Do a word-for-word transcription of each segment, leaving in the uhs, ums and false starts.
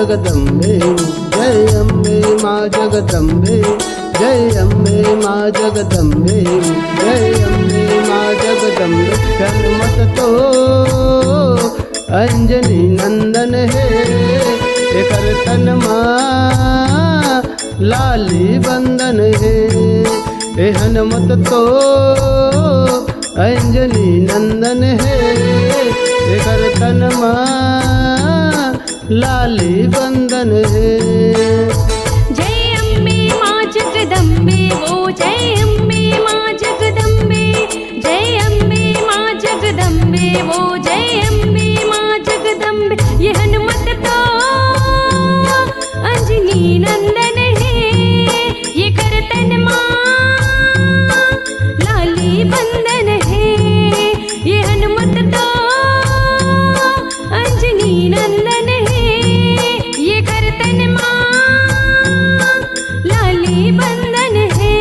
जगदम्बे, जय अम्बे माँ जगदम्बे, जय अम्बे माँ जगदम्बे, जय अम्बे माँ जगदम्बे। हनुमत तो अंजनी नंदन हे, एकर तन मा लाली बंदन हे। ए हनुमत तो अंजनी नंदन हे, एकर तन मा लाली बंदन हे। जय अम्बे माँ जगदम्बे, ओ जय अम्बे माँ जगदम्बे, जय अम्बे माँ जगदम्बे, ओ जय अम्बे माँ जगदम्बे। ये हनुमत तो अंजनी नंदन हे, ये कर तन मा लाली बंदन हे। ये हनुमत तो अंजनी नंदन हे, ये कर तन मा लाली बंदन हे।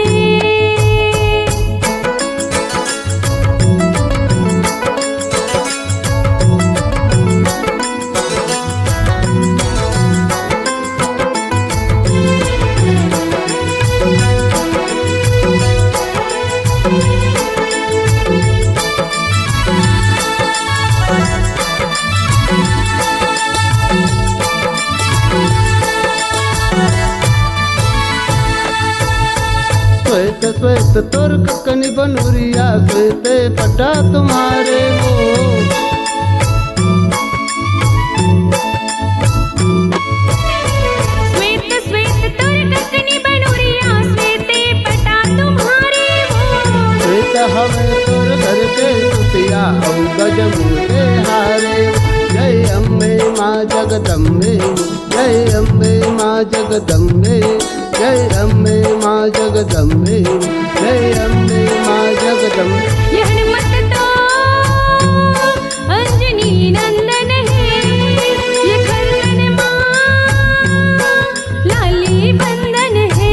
श्वेत श्वेत तोर ककनी बनुरिया, श्वेत पटा तुम्हारे वो। श्वेत श्वेत तोर ककनी बनुरिया, श्वेत पटा तुम्हारे वो। श्वेत हवे तोर घर के सुतिया, अउ गजमू के हारे। जय अम्बे माँ जगदम्बे, जय अम्बे माँ जगदम्बे, जय अम्बे माँ जगदम्बे, जय अम्बे माँ जगदम्बे। ये हनुमत तो अंजनी नंदन हे, ये खरकन माँ लाली बंदन हे।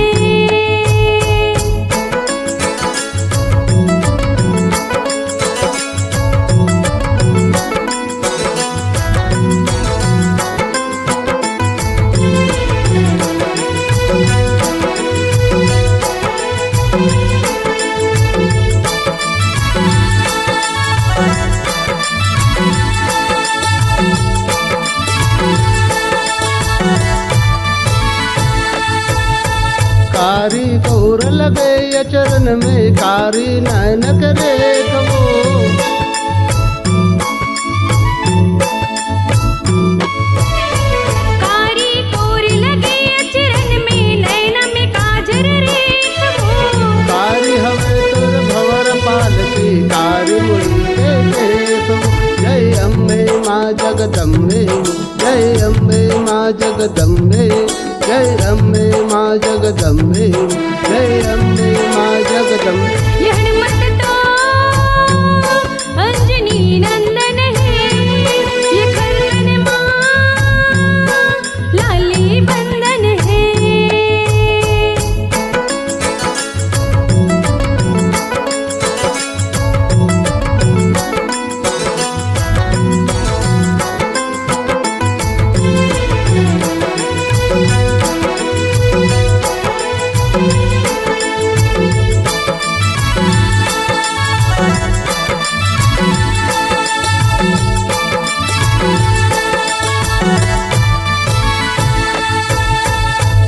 कारी कोर लगे अचरन में, कारी नैन के रेख वो। कारी कोर लगे अचरन में, नैन में काजर रेख वो। कारी हवे तोर भंवर पालकी, कारी मुड़ी के केस वो। जय अम्बे माँ जगदम्बे, जय अम्बे माँ जगदम्बे, जय अम्बे माँ जगदम्बे, जय अम्बे माँ जगदम्बे। ये हनुमत तो अंजनी नंदन हे, ये खरकन माँ लाली बंदन हे।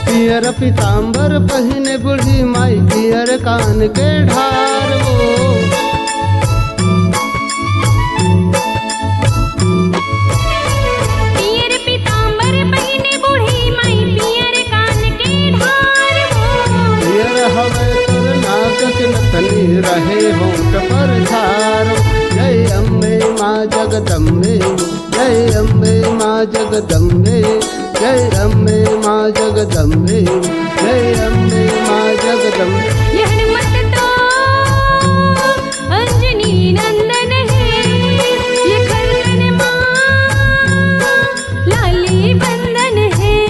पियर पीताम्बर पहिने बूढ़ी माई, पियर कान के ढार वो। पियर पीताम्बर पहिने बूढ़ी माई, पियर कान के ढार वो। पियर हवे तोर नाक के नथनी, रहे होंठ पर झार। जय अम्बे माँ जगदम्बे, जय अम्बे माँ जगदम्बे, जय अम्बे माँ जगदम्बे, जय अम्बे माँ जगदम्बे। ये हनुमत तो अंजनी नंदन हे, ये खरकन माँ लाली बंदन हे।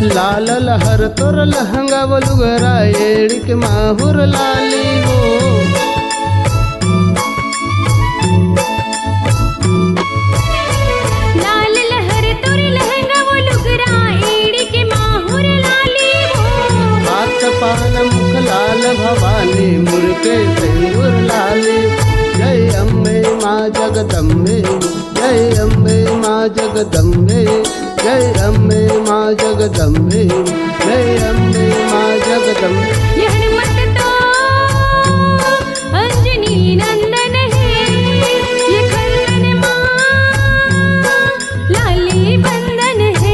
लाल लहर तोर लहंगा वो लुगरा, एड़ी के माहुर लाली वो। लाल लहर तोर लहंगा वो लुगरा, एड़ी के माहुर लाली वो। हाथ पान मुख लाल भवानी, मुड़ के सिंदूर लाली। जय अम्बे माँ जगदम्बे, जय अम्बे माँ जगदम्बे, जय अम्बे माँ जगदम्बे, जय अम्बे माँ जगदम्बे। ये हनुमत तो अंजनी नंदन हे, ये खंदन माँ लाली बंदन हे।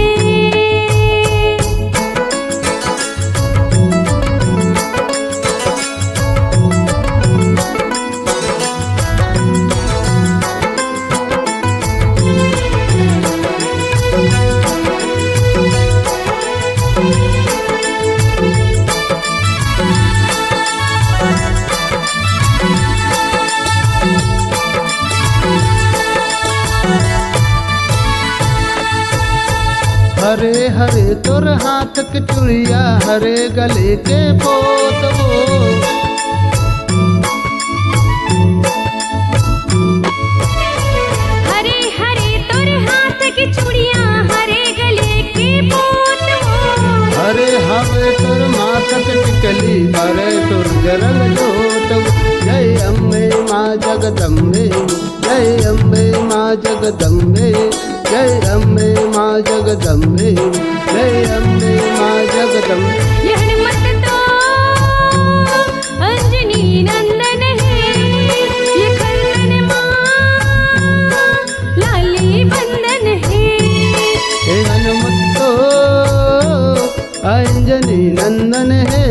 हरे हरे तोर हाथ के चुड़िया, हरे गले के पोत वो। हरे हरे तोर हाथ के चुड़िया, हरे गले के पोत वो। हरे हवे तोर माथ के टिकली, हरे तोर जरल जोत वो। जय अम्बे माँ जगदम्बे, जय अम्बे माँ जगदम्बे, जय अम्बे माँ जगदम्बे, जय अम्बे माँ जगदम्बे। ये हनुमत तो अंजनी नंदन हे, ये खंदन माँ लाली बंदन हे। हे हनुमत तो अंजनी नंदन हे,